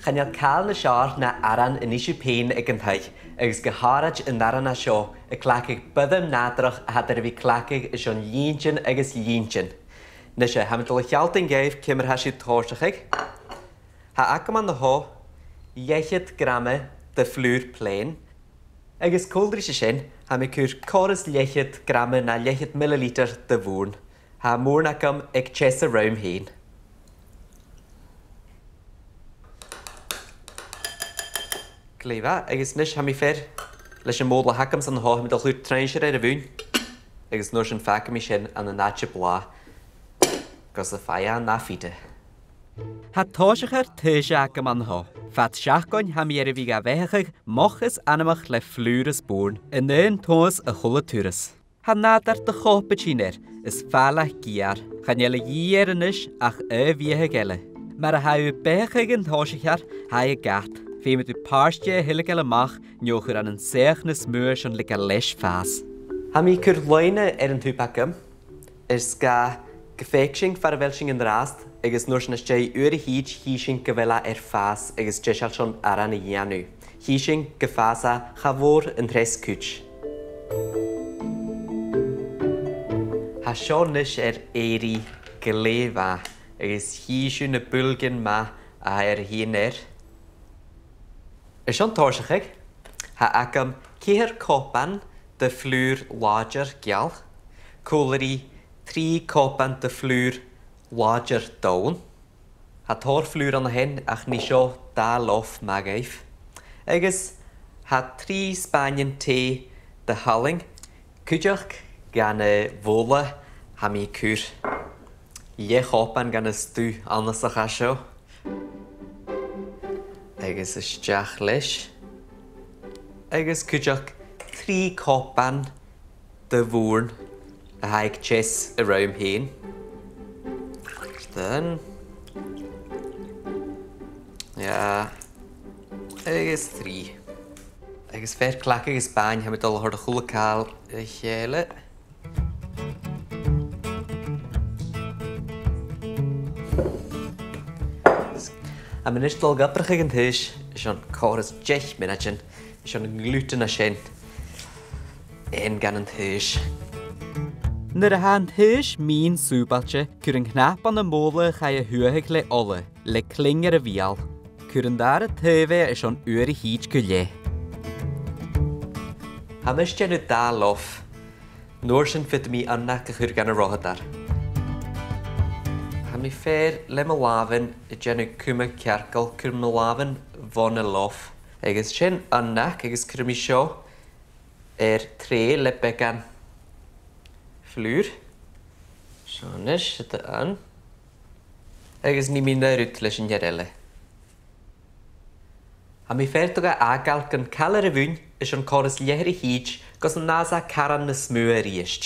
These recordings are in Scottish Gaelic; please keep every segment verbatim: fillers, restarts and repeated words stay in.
Chan eil càil nas fheàrr na aran a-nis fhèin aig an taigh, agus gu h-àraid an aran a tha seo a' cleachdadh buidheann nàdarrach a tha air a bhith cleachdadh airson linntean agus linntean. Nise, tha mi a' dol a shealltainn dhuibh ciamar a tha sibh a' tòiseachadh. Tha agam an seo leth-cheud grama de fhlùr plèan, agus còmhla ris sin, tha mi a' cur còrr is leth-cheud grama no leth-cheud millilitir de bhùrn. Tha am bùrn agam aig teas a rùm fhèin. Glè mhath, agus a-nis tha mi fhèin leis a' bhobhla a th' agam-sa an seo, tha mi a' dol a chur truinnsear air a mhuin, agus an uair sin fàgaidh mi sin ann an àite blàth gus am faigh e na fhìde. Tha tòiseachadh taois agam an seo. Fad seachdain tha mi air a bhith ga bheathachadh moch is anmoch le flùr is bùrn, an aon tomhas a h-uile turas. Tha nàdar de chopaichean air, is fàileadh geur. Chan eil a dhìth air a-nis ach aon bheathag eile. Mar a tha thu a' beathachadh an toiseach, tha e ag atharrachadh. Feumaidh tu pàirt dheth a thilgeil a-mach, no a chur ann an soitheach nas motha airson leigeil leis fàs. Tha mi a' cur loidhne air an tùb agam, is dòcha gum faic sinn far a bheil sinn an-dràsta, agus an uair sin às dèidh uair a thìde chì sinn gu bheil e air fàs agus deiseil airson aran a dhèanamh. Chì sinn gum fàs e cha mhòr an treas cuid. Tha seo a-nis air èirigh glè mhath, agus chì sibh na builgean math a tha air a thighinn air. Airson tòiseachadh, tha agam ceithir copain de fhlùr làidir geal, còmhla ri trì copain de fhlùr làidir donn. Tha tòrr flùr ann a shin, ach nì seo dà loaf math dhuibh. Agus tha trì spàinean tì de shalainn, cuideachd dhan a' bhobhla, tha mi a' cur leth-chopan dhen stuth annasach a tha seo. Agus a-steach leis. Agus cuideachd trì copain de bhùrn a tha aig teas a rùm fhèin. Done. Yeah. Agus trì. Agus fear cleachdadh agus spàin, tha mi a' dol a thoirt a h-uile càil ri chèile. Tha mi a-nis a' dol a dh'obrachadh an taois airson còrr is deich mionaidean, airson an gluten a tha sin fhèin dhan an taois. Nuair a tha an taois mìn-sùbailte, cuir an cnap ann am bobhla a chaidh a shuathadh le ola, le cling air a bheul. Cuir an dàrna taobh dheth airson uair a thìde gu leth. Tha mise a' dèanamh dà loaf. An uair sin faodaidh mi uinneag a chur dhan an reothadair. Tha mi fhèin le mo làmhan a' dèanamh cumadh cearcall, cuiridh mi mo làmhan bhon an loaf. Agus sin uinneag, agus cuiridh mi seo air treidhe le beagan flùr. Seo a-nis, siud e ann. Agus nì mi an aon rud leis an fhear eile. Tha mi fhèin a' dol ga fhàgail gun càil air a mhuin airson còrr is leth-uair a thìde gus an fhàs e caran nas motha a-rithist.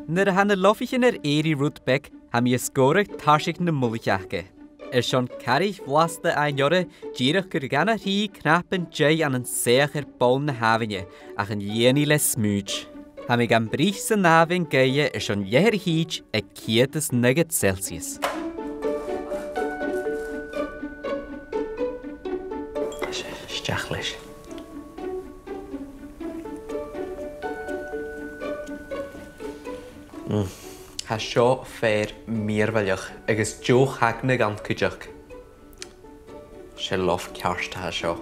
Nuair a tha na loafaichean air èirigh rud beag, tha mi a' sgòradh tarsainn na mullaich aca. Airson caraich bhlasta fhaighinn orra, dìreach cuir dhan a thrì cnapan deigh ann an soitheach air bonn na h-àmhainne, ach an lìon i le smùid. Tha mi gam bruich san àmhainn gaoithe airson leth-uair a thìde aig ceud is naochad Celsius. A-steach leis. Mm. Tha seo fìor mhìorbhaileach agus deagh chagnaidh ann cuideachd. 'S e loaf ceart a tha seo.